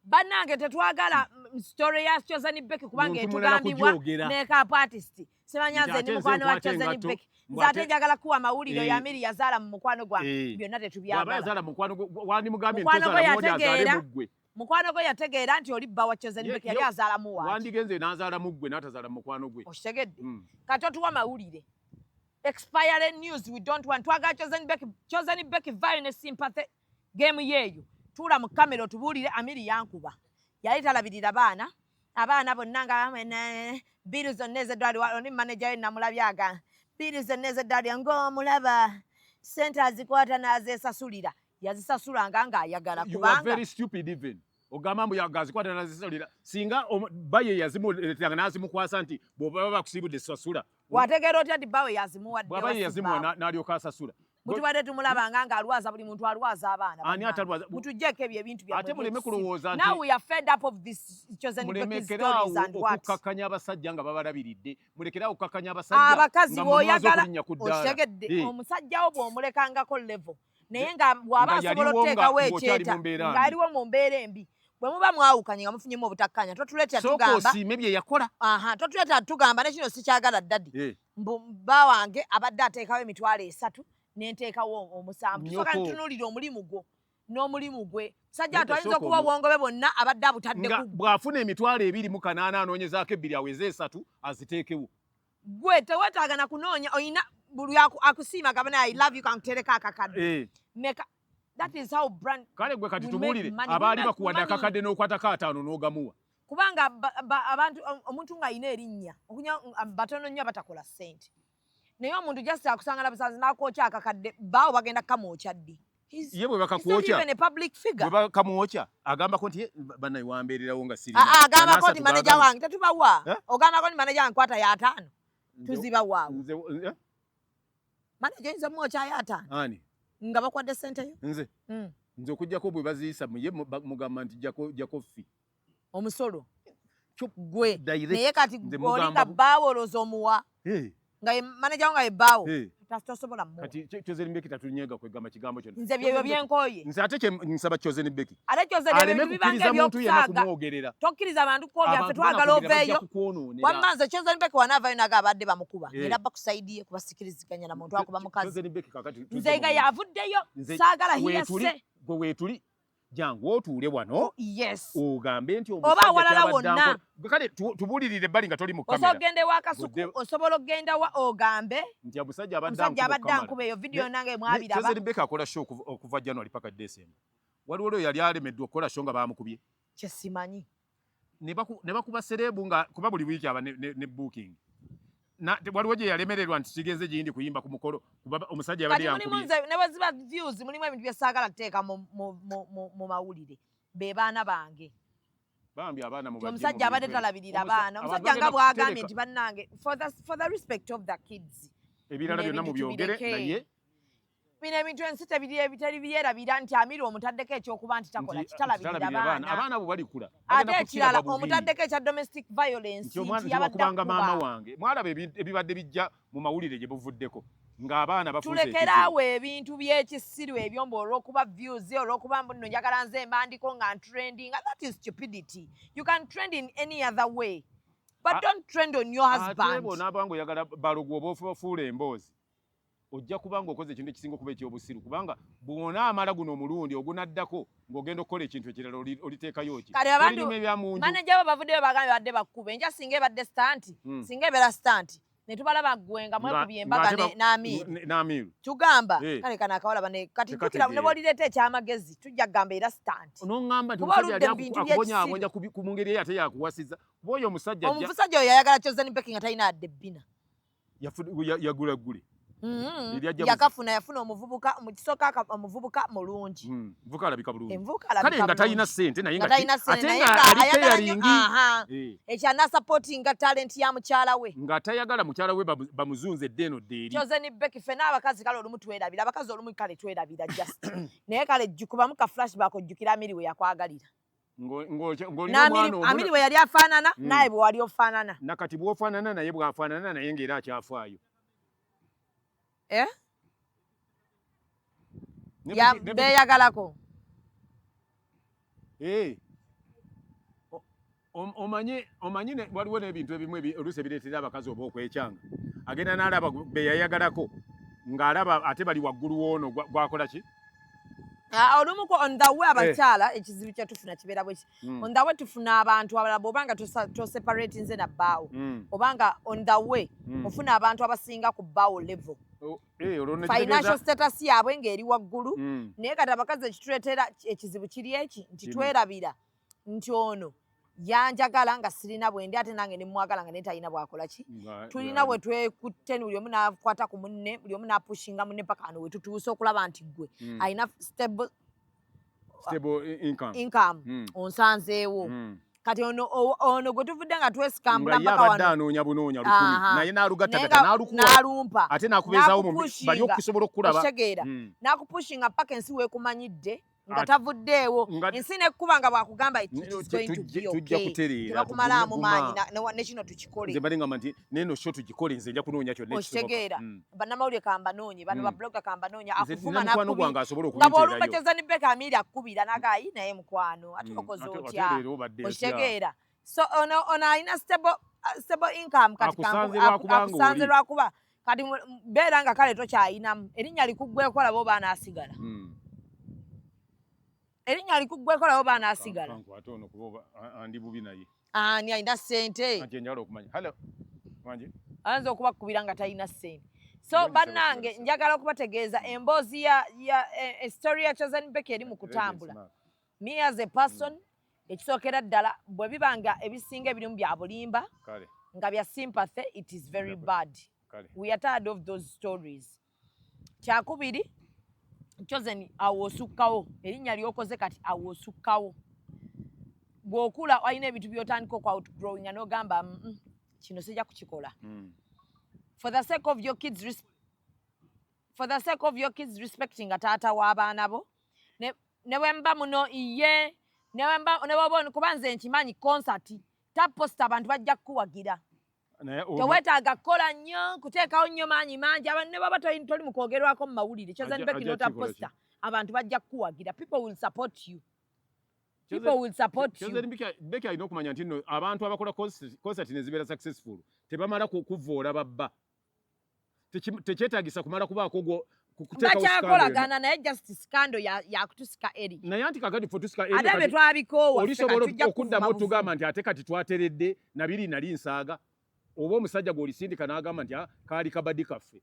Bannange, tetwagala story ya Chosen Becky, kubanga Muntu mulala etugambibwa kugyogera. makeup artist simanya Nti nze ate ndi nze mukwano wa nkwata Chosen engatto, Becky, mbu nze ate njagala kuwa mawulire. Oyo Amiri yazaala mu mukwano gwange, byonna Bw'aba tetubyagala. yazaala mukwano gwe, wandimugambye nti Mukwano gwe tozaala mu oli, azaale yategeera. mu ggwe. Mukwano gwe yategeera nti oli bba wa Chosen Becky, yali azaala mu waaki? Wandigenze n'azaala mu ggwe, n'atazaala mu mukwano gwe. Okitegedde? Kati otuwa mawulire, expired news we don't want. Twagala Chosen Becky. Chosen Becky, vaayo ne sympathy game yeeyo, tuula mu kamera otubuulire: Amiri yankuba, yali talabirira baana, abaana bonna nga bill zonna ezeddwaliro, oni manager we namulabye aga bill zonna ezeddwaliro ng'omulaba sente azikwata n'azeesasulira, yazisasulanga ng'ayagala. You are Kubanga very stupid. Even ogamba mbu yagazikwata nazisasulira, singa bba ye yazimuleeteranga n'azimukwasa nti bw'oba bakusiibudde sasula. Wategeera otya nti bbawe yazimuwadde? Bw'aba ye yazimuwa n'alyoka asasula. Mutubadde tumulabanga ng'alwaza buli muntu, alwaza abaana. Ani Bannange. atalwaza? Mutuggyeko ebyo ebintu byammwe Ate muleme ebyekisiru. kulowooza nti Now we are fed up of this Chosen Becky mulemekeraawo stories and what. okukakkanya abasajja nga babalabiridde. Mulekeraawo okukakkanya abasajja Abakazi nga mumaze bw'oyagala okulinnya ku ddaala. Okitegedde? Omusajja wo bw'omulekangako level, naye nga bw'aba Nga asobola yaliwo okuteekawo ng'okyali ekyeta mu mbeera mbi. Ng'aliwo mu mbeera embi, bwe muba mwawukanye nga mufunyemu obutakkanya, totuleetera Sooka tugamba osiime bye yakola. Aha, totuleetera tugamba ne kino sikyagala, daddy. Mbu bba wange abadde ateekawo 30,000, nenteekawo 7. Tusooka Nnyoko. nitunuulira omulimu gwo n'omulimu gwe. Sajja Nedda, atu ayinza sooka okuba obwongo bwe bwonna abadde abutadde nga ku bw'afuna 28,000, anoonyezaako 2, aweze 3, aziteekewo. Gwe teweetaaga na kunoonya, oyina buli akusiima gabana, "I love you, kankutereko akakadde." Meka, that is how brand Kale gwe kati we make tubuulire, money. We abaali make bakuwadde money. akakadde n'okwatako 5 n'ogamuwa. Kubanga abantu, omuntu ng'alina erinnya okunya, batono nnyo abatakola ssente, naye omuntu just akusanga na busanzi n'akwokya akakadde, baawo bagenda kukamwokya ddi? Ye bwe bakakwokya, He's not even a public figure. Bwe bakamwokya agambako nti, "Ye, bannaye wambeererawo nga sirina." Ah, ah, agambako Anaasatu nti manager gaagano. wange tetubawa. Eh? Ogambako nti manager wange kwata ya 5, tuzibawaawo. Nze, eh? Manager oyinza omwokyayo 5 Ani? nga bakwadde ssente yo? Nze? Nze okuggyako bwe baziisa ye mugamba nti jjako fee. Omusolo gwe. Direct. Naye kati Nze oli nga mugamba bbaawo olowooza omuwa nga ye manager wo, nga ye bbaawo, tosobola muwa. Kati Chosen Becky tatunyega kwegamba kigambo kyonna. Nze byebyo byenkooye. Nze ate kye nsaba Chosen Becky, Ate Chosen, aleme ebintu bibanga kukkiriza muntu yenna ebyokusaaga. kumwogerera. Tokkiriza bantu kwogera, ffe Abantu twagala banakwogera, bajja oveeyo. kukwonoonera. Wamma nze Chosen Becky wanaavayo naga abadde bamukuba, era ba ku side ye kubasikiriziganya na muntu akuba mukazi. Chosen Becky kakati tuzze Nze nga mu- yavuddeyo, Nze saagala weetuli, hiyase. gwe weetuli, jangu otuule wano Yes. ogambe nti Oba omusajja awalala kyabadde wonna. ankola. Gwe kale tubuulirire ebbali nga toli mu Osobola kamera. okugenda ewa Kasuku, osobola okugenda wa ogambe Nti omusajja abadde omusajja ankuba abadde okamala. ankuba. Eyo video nange mwabiraba. Chosen Becky akola show okuva January paka December. Waliwo lwe yali alemeddwa okukola show nga bamukubye. Kyesimanyi. Ne bakuba celeb nga kuba buli wiiki aba ne booking. Waliwo gye yalemererwa nti kigenze gindi kuyimba ku mukolo kuba omusajja yabadde yankubye. Ne bwe ziba views mulimu ebintu bye saagala kuteeka mu mawulire. Be baana bange. Bambi abaana mu omusajja abadde talabirira baana. Omusajja nga bw'agambye nti bannange for the respect of the kids. Ebirala byonna mubyogere naye bino ebintu ensi tebiri byerabira nti Amiri omutaddeko ekyokuba nti takola kitalabirira baana. Abaana bo balikula. Ate ekirala omutaddeko ekya domestic violence nti yabadde akubanga maama wange. Mwalaba ebibadde bijja mu mawulire gye buvuddeko ng'abaana bafuuse ekizibu. Tulekeraawo ebintu by'ekisiru ebyo mbu olw'okuba views, olw'okuba mbu nno njagala nze mbandiko nga ntrending. That is stupidity. You can trend in any other way. But don't trend on your husband. Ate bw'onaaba ng'oyagala balogo oba ofuula emboozi, ojja kuba ng'okoze ekintu ekisinga okuba eky'obusiru, kubanga bw'onaamala guno omulundi ogunaddako ng'ogenda okukola ekintu ekirala oliteekayo ki? Kale abantu maneja bo bavuddeyo bagambye badde bakube. Enja singa ebadde stunt, singa ebeera stunt, ne tubalaba ggwe nga mwekubye embaga n'Amiru. Tugamba kale kano akawala bane kati jjukira ne bw'olireeta ekyamagezi tujja kugamba era stunt. N'oŋŋamba nti omusajja yali akubonyaabonya ku ngeri eyo ate yakuwasiza. Kuba oyo omusajja omusajja oyo yayagala Chosen Becky nga talina yadde ebbina. Yagula ggule. Yakafuna yafuna omuvubuka mu kisooka omuvubuka mulungi. Nvuka alabika bulungi. Kale nga talina ssente naye nga ate nga ali caring. Ekyo anasupportinga talent ya mukyala we. Nga tayagala mukyala we bamuzunze edda eno dda eri. Chosen Becky ffenna abakazi kale olumu twerabira, abakazi olumu kale twerabira just. Naye kale kubamu ka flashback ojjukira Amiri we yakwagalira. Amiri bwe yali afaanana naye bwe wali ofaanana. Nakati bw'ofaanana naye bw'afaanana naye ng'era akyafaayo. Beeyagalako. Omanyi waliwo n'ebintu ebimu oluusi ebireetera abakazi oba okwekyanga. Agenda n'alaba be yayagalako ng'alaba ate bali waggulu w'ono gwakola ki? Olumu ku on the way abakyala ekizibu kye tufuna kibeera bwe ki. On the way tufuna abantu abalala bw'obanga toseparate nze na bbaawo. Obanga on the way ofuna abantu abasinga ku bbaawo level. Financial status yaabwe ng'eri waggulu. Naye kati abakazi ekituleetera ekizibu kiri eki nti twerabira nti ono yanjagala nga sirina bwendi ate nange ne mwagala nga naye talina bw'akola ki. Tulina bwe twekutte buli omu n'akwata ku munne, buli omu n'apushinga munne paka wano we tutuuse okulaba nti ggwe alina stable income onsanzeewo. Kati ono gwe tuvudde nga twesikambula mpaka wano. Nga ye abadde anoonya bunoonya lukumi naye n'alugattagatta n'alukuwa n'alumpa ate n'akubeezaawo bali okusobola okukulaba. Okitegeera. N'akupushinga mpaka ensi weekumanyidde nga tavuddeewo. Ensi nekkuba nga bw'akugamba it is going to be okay. Tebakumalaamu maanyi ne kino tukikole. Nze mbadde ngamba nti n'eno show tugikole nze nja kunoonya kyonna ekisoboka. Okitegeera. Bannamawulire kambanoonye, bano ba blogger kambanoonye, akuvuma n'akubira. Gwange asobola Nga bw'olumba Chosen Becky Amiri akukubira n'agamba naye mukwano ate okoze otya. Okitegeera. So ono alina stable income kati akusanze lwakuba kati beera nga kale tokyayinamu erinnya likuggweko laba oba anaasigala. Erinnya likuggweko laba oba anaasigala. Ate ono kuba andi bubi naye. Ani alina ssente? Anti njagala okumanya. Hello. Wangi? Ayinza okubakubira nga talina ssente. So bannange njagala okubategeeza emboozi ya story ya Chosen Becky eri mu kutambula. Me as a person ekisookera ddala bwe biba nga ebisinga ebirimu bya bulimba nga bya sympathy, it is very bad. We are tired of those stories. Kyakubiri, Chosen awo osukkawo erinnya ly'okoze kati awo osukkawo. Bw'okula olina ebintu by'otandika oku outgrowing n'ogamba kino sijja kukikola. For the sake of your kids, for the sake of your kids respecting taata w'abaana bo, ne bwe mba muno iye ne bwe kuba nze nkimanyi concert ta post abantu bajja kukuwagira. Teweetaaga kukola nnyo kuteekawo nnyo maanyi mangi abantu ne baba toli mu kwogerwako mu mawulire. Chosen Becky n'ota poster abantu bajja kukuwagira. People will support you. People will support you. Chosen Becky alina okumanya nti nno abantu abakola concert ne zibeera successful tebamala kuvvoola babba. Tekyetaagisa kumala kubaako gwo bakyakolagana naye just scandal yakutusika eri. Naye anti kakati ffe tusika eri. Ate bwe twabikoowa olisobola okuddamu otugamba nti ate kati twateredde nabiri nali nsaaga oba omusajja gw'olisindika n'agamba nti kaali kabadi kaffe.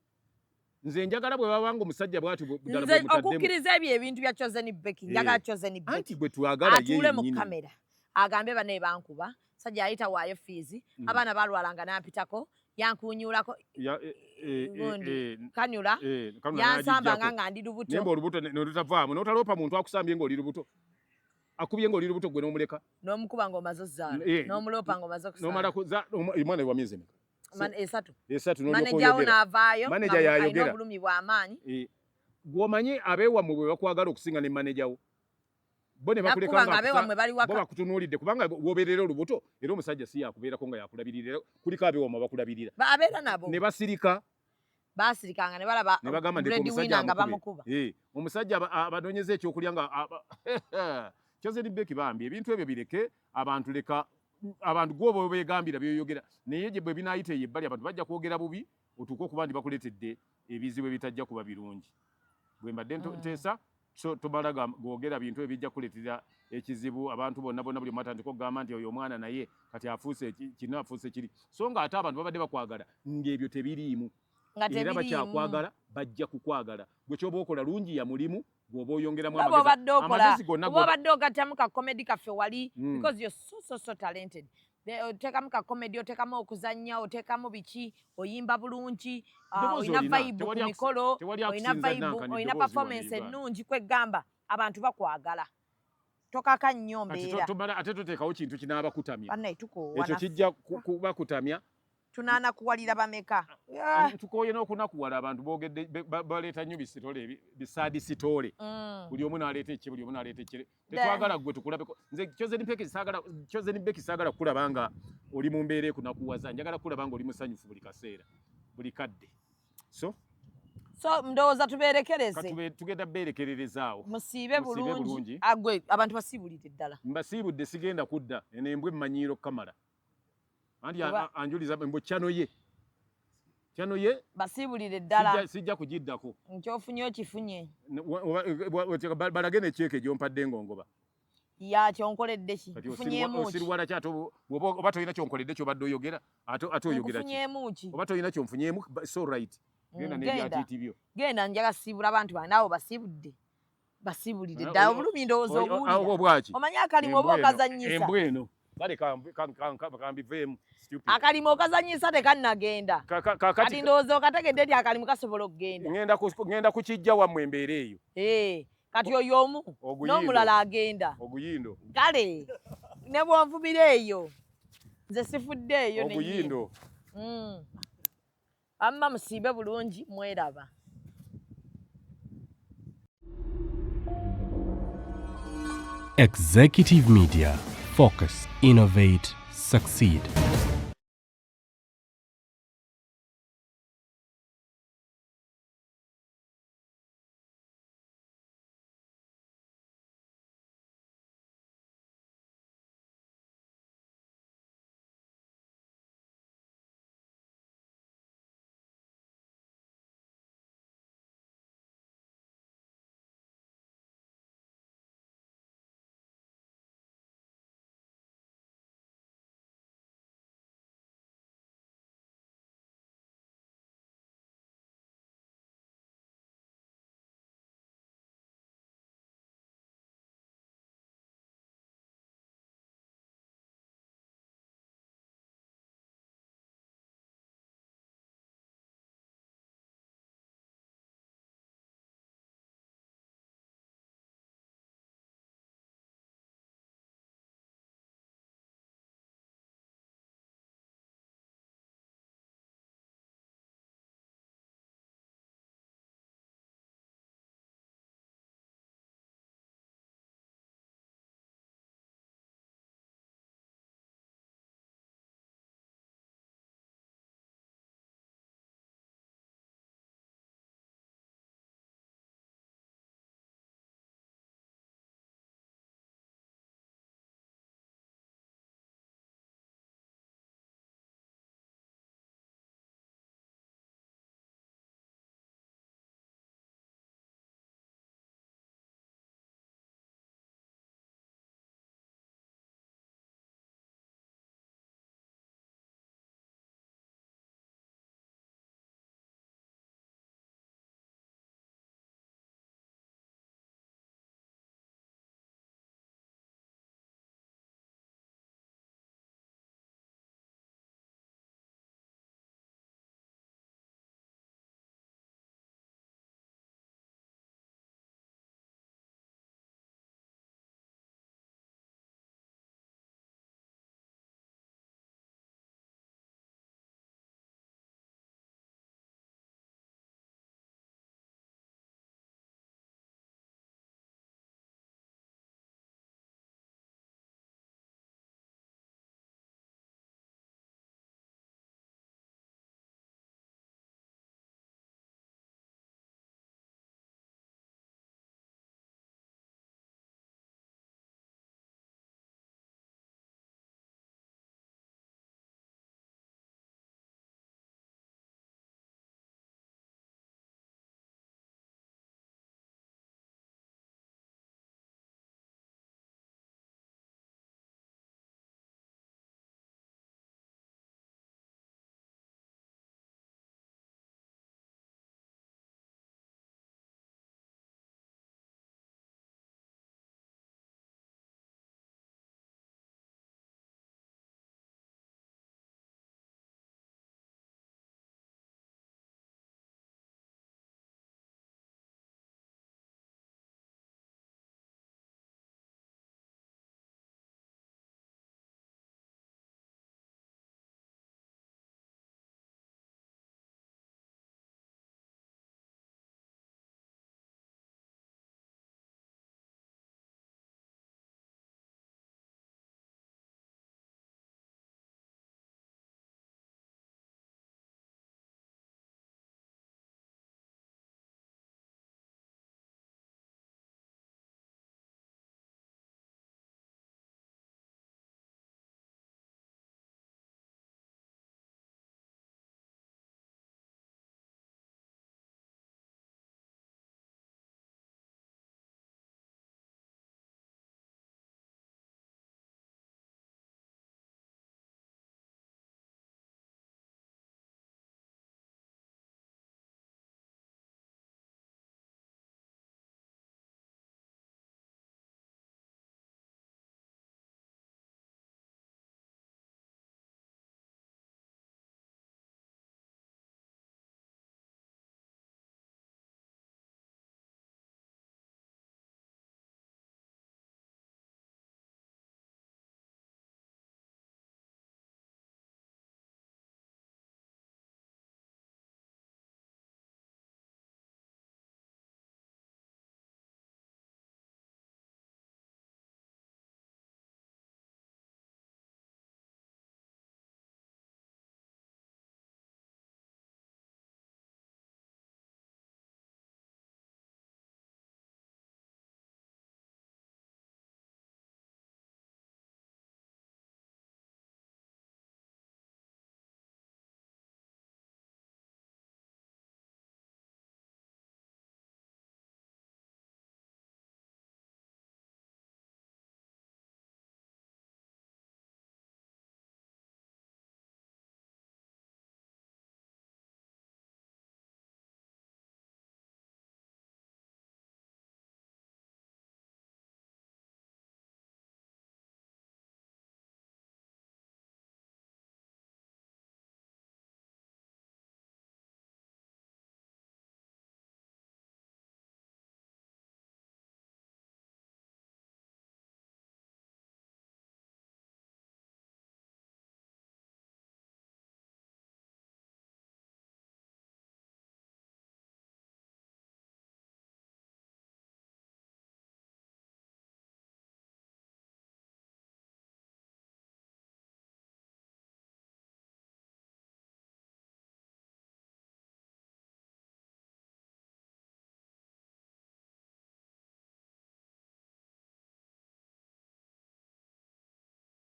Nze njagala bwe baba nga omusajja bw'atyo ddala Nze bwe mutaddemu. Okukkiriza ebyo ebintu bya Chosen Becky, njagala Eh. Chosen Anti Becky gwe twagala ye atuule mu yennyini. kamera agambe banaye bankuba, sajja yayita waayo fiizi, abaana balwalanga nampitako, yankunyulako gundi kanyula, Kanula yansambanga n'agiggyako. nga ndi lubuto. Naye olubuto ne lutavaamu n'otaloopa muntu akusambye ng'oli lubuto, akubye ng'oli lubuto gwe n'omuleka. N'omukuba ng'omaze ozaala, n'omuloopa ng'omaze N'omala okusaala. Omwana wa myezi emeka? 3. 3 n'olyoka Maneja wo oyogera. n'avaayo Maneja nga alina y'ayogera. obulumi bw'amaanyi. Gw'omanyi abeewammwe bwe bakwagala okusinga ne maneja wo, bo ne bakuleka Nakuba nga nga abeewammwe bali bo waka. bakutunuulidde kubanga w'obeerera olubuto era omusajja si yakubeerako nga yakulabirira, era kuliko abeewammwe bakulabirira. Abeera nabo. Ne basirika. Baasirikanga ne balaba Ne bagamba ndeka omusajja breadwinner nga amukube. bamukuba. Omusajja abanoonyeza ekyokulya nga Chosen Becky bambi ebintu ebyo bireke abantu, leka abantu gwoba obeegambira by'oyogera, naye gye bwe binaayita eyo ebbali abantu bajja kwogera bubi otuuke okuba nti bakuleetedde ebizibu ebitajja kuba birungi. Bwe mbadde nteesa, so tomala googera bintu ebijja kuleetera ekizibu abantu bonna bonna, buli omu atandika okugamba nti oyo omwana naye kati afuuse kino, afuuse kiri, so nga ate abantu babadde bakwagala ng'ebyo tebiriimu. Nga Era tebiriimu. bakyakwagala, bajja kukwagala. Gwe ky'oba okola lungi ya mulimu, gw'oba oyongeramu Nga bw'obadde okola, amagezi gonna oba obadde ogattamu ka comedy kaffe wali, Mm. because you're so, so, so talented. Oteekamu ka comedy, oteekamu okuzannya, oteekamu biki, oyimba bulungi, Ddoboozi olina olina, vibe ku mikolo, tewali olina akusinza vibe, Nankani, olina ddoboozi wano performance Uganda. ennungi, kwegamba abantu bakwagala. Tokaka nnyo Kati mbeera. tomala ate toteekawo kintu kinaabakutamya. Bannaye tukoowa Ekyo naffe. kijja kubakutamya. Tunaanakuwalira bameka? Tukooye n'okunakuwala abantu boogedde, baleeta nnyo bisitole bisaadi sitoole. Buli omu n'aleeta ekye, buli omu n'aleeta ekye. Tetwagala ggwe tukulabeko. Nze Chosen Becky saagala, Chosen Becky saagala kukulaba nga oli mu mbeera ekunakuwaza. Njagala kukulaba nga oli musanyufu buli kaseera, buli kadde. So, So ndowooza tubeerekereze. Tugenda beerekerereza awo. Musiibe Musiibe bulungi. bulungi. Agwe abantu basiibulire ddala. Mbasiibudde, sigenda kudda. Eno embwa emmanyiiro kamala. Anti anjuliza mbu channel ye. Channel ye Basiibulire ddala. Sijja kugiddako. Nkyofunye okifunye. Balage ne kyeke gy'ompadde ng'ongoba. Ya kyonkoledde ki? Kati Nfunyeemu ki? osiriwala ki ate oba tolina kyonkoledde ky'obadde oyogera, ate oyogera ki? Nkufunyeemu ki? Oba tolina kyonfunyeemu, so right. Genda n'ebyatiiti byo. Genda, njaga siibula abantu bange, naawe basiibudde. Basiibulire ddala, obulumi ndowooza obuwulira. Obwaki? Omanyi akalimu oba Embwa eno, okazannyisa? embwa eno. Kale kambiveemu. Stupid. Akalimu okazannyisa tekannagenda. Kakati Kati ndowooza okategedde nti akalimu kasobola okugenda. Ngenda kukijja wammwe embeera eyo. Kati oyo omu Oguyindo. n'omulala agenda. Oguyindo. Kale ne bw'onvumira eyo nze sifudde eyo nennyini. Oguyindo. Amma musiibe bulungi mweraba. Executive Media. Focus, innovate, succeed.